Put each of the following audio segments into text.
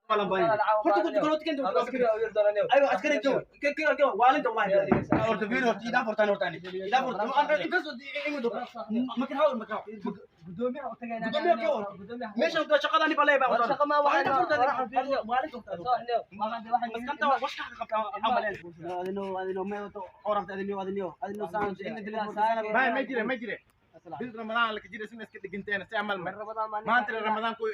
Horta ku galood keen doonto askari. Aywa askari joog. Ke ke ke waalinta wallahi billahi. Horta fiir horta idaa furtaan horta ani. Idaa furtaan. Ana intaas ingu do. Ma kan hawl ma kan. Gudoomiyaha u tagaynaa. Gudoomiyaha ka hor. Meeshan waa shaqada ani balay baa War shaqa ma waxaan waalinta maskanta waa washka qabta amaleen. Adino adino ma wato qorafta adino adino adino saan inna dilay ma ma jire ma jire bil ramadaan la jire sin iska dhiginteena si amal ma maanta ramadaan ku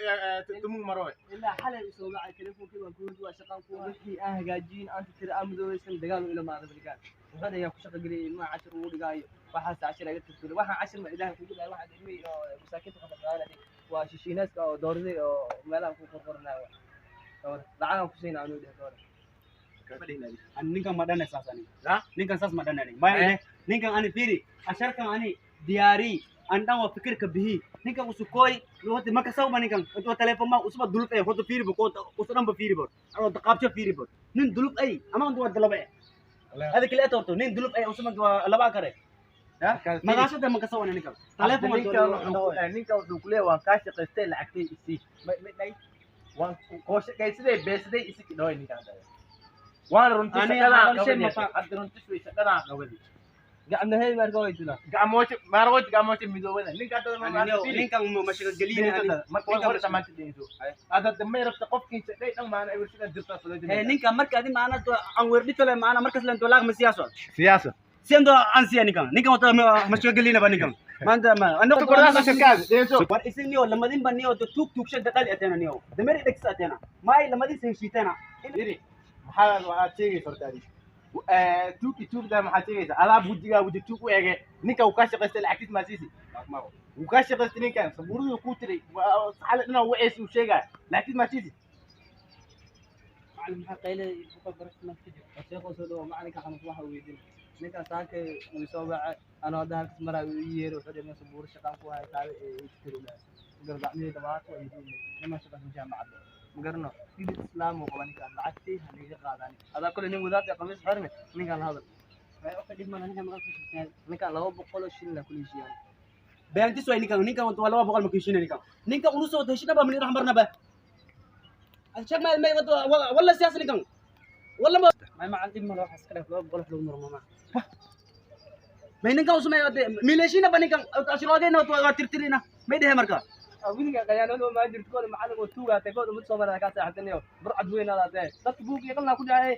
tumung maro ilaa xalay soo wacay telefonkii waan ku waa shaqaan ku wixii aan hagaajin aan tiri aan madoobaysan dagaal ila maada baligaan wuxuu ayaa ku shaqo geliyay ilmaha cashir uu dhigaayo waxaas cashir aga tirtiro waxaan cashir ma ilaahay kugu dhahay waxaad ilmihii oo masaakiinta ka qaadanay waa shishiinaaska oo doorday oo meelaha ku qorqoranayo lacagaan ku siinaa anuu dheh doore ninkan ma dhanay saas ani ninkan saas ma dhanay ma ninkan ani fiiri asharkan ani diyaari an dhan waa fikirka bihi ninkan usukooy horta ma kasawba ninkan intuu telefoon ma usuba duluf ay horta fiiri bo usu dhan ba fiiri bo oo qaabjo fiiri bo nin duluf ay ama intuu waa dalaba hada kale horta nin duluf ay usuba waa laba kare magaashada ma kasawana ninkan telefoon ninkan wuxuu ku leeyahay waan kaa shaqaystay lacagtay isii waan koo shaqaysaday beesaday isi kidhoy ninkan waan runtii shaqadaan qabadi hadda runtii way shaqadaan qabadi gacmahay marka way tula gacmoosha maarwood gacmoosha midoobada ninka hadda ninkan ma shaqo gelin marka hore tamaanta dhigayso hadda damay rabta qofkii shaqay dhan maana ay sida dirta soo ninka marka adi maana aan weerdhito le maana markas leen dolaag ma siyaaso siyaaso siyando aan siya ninkan ninkan wata ma shaqo gelina ba ninkan maanta ma anna kordaas shaqaad dhigayso war isin niyo lamadin ba niyo tuug tuugshan dhal atena niyo damari dhigsa atena maay lamadin sen shiitana yiri maxaa waxaad sheegaysaa horta adiga tuugi tuugda maxaad sheegaysaa alaab wejigaa weji tuug u ege ninka uu kaa shaqaystay lacagtiis maa siisi wuu kaa shaqaystay ninkan sabuuraduu kuu tiray saxale dhinac waceysi uu sheegaya lacagtiis maa siisi macallin maxaa qaylada iyo buuqa barashada ma jiro sheekhu soo dhawo macalinka xanuun waxa weydiin ninka saakay uu soo wacay anoo hadda halkaas maraa uu ii yeeray wuxuu dhihi sabuuro shaqaan ku haya kaabe ee ii tiri garbacmiyada waa ku weydiin nima shaqaysan jaamacadda magarno sidii islaam uu qaba ninkaan lacagtii haliga qaadani adaa kule nin wadaad ee qamiis xirne ninkaan la hadal ninkaan 200 shilin la kula heshiiyaan beentis way ninkan ninkan waa 200 ma heshiina ninkan ninkan unu soo heshiina ba min raxmarna ba sheeg ma ma wala siyaas ninkan wala ma macallin dib ma loo xaskale 200 lagu murmo ma ma ninkan usumay mileeshina ba ninkan ashroodena waa tirtirina ma dhahay marka wiliga qayaanada ma jirto kooda macallin oo tuugaatay kooda mid Soomaaliya ka saaxiibtanayo burcad weyn alaatay dadka buug iyo qalna ku dhacay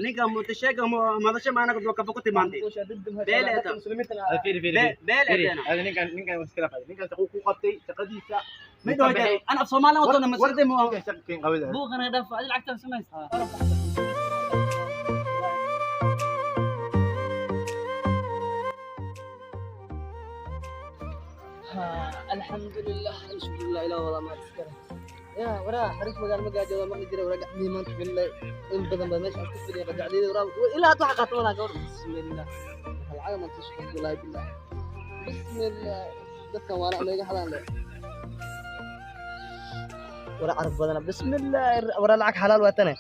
ninka mutasheega madasha maana ka ka foqotay maanta beeleeta fiiri fiiri beeleeta hada ninkan ninkan iskala qaaday ninkan shaqo ku qabtay shaqadiisa mid oo ana af Soomaaliya wato masirday ninkan shaqo keen qabada buuqana dhaaf adil lacagtan samaysa الحمد لله الشكر لله إله والله ما تذكره يا ورا حريف مقال ما قاعد ما قدر ورا قاعد ما بالله إن بدن بمش أستفيد قد عليه ورا إلا أطلع قطونا قول بسم الله العالم ما تشكر والله بالله بسم الله دكا وانا عليك حلال ورا عرف بدنا بسم الله ورا العك حلال واتنا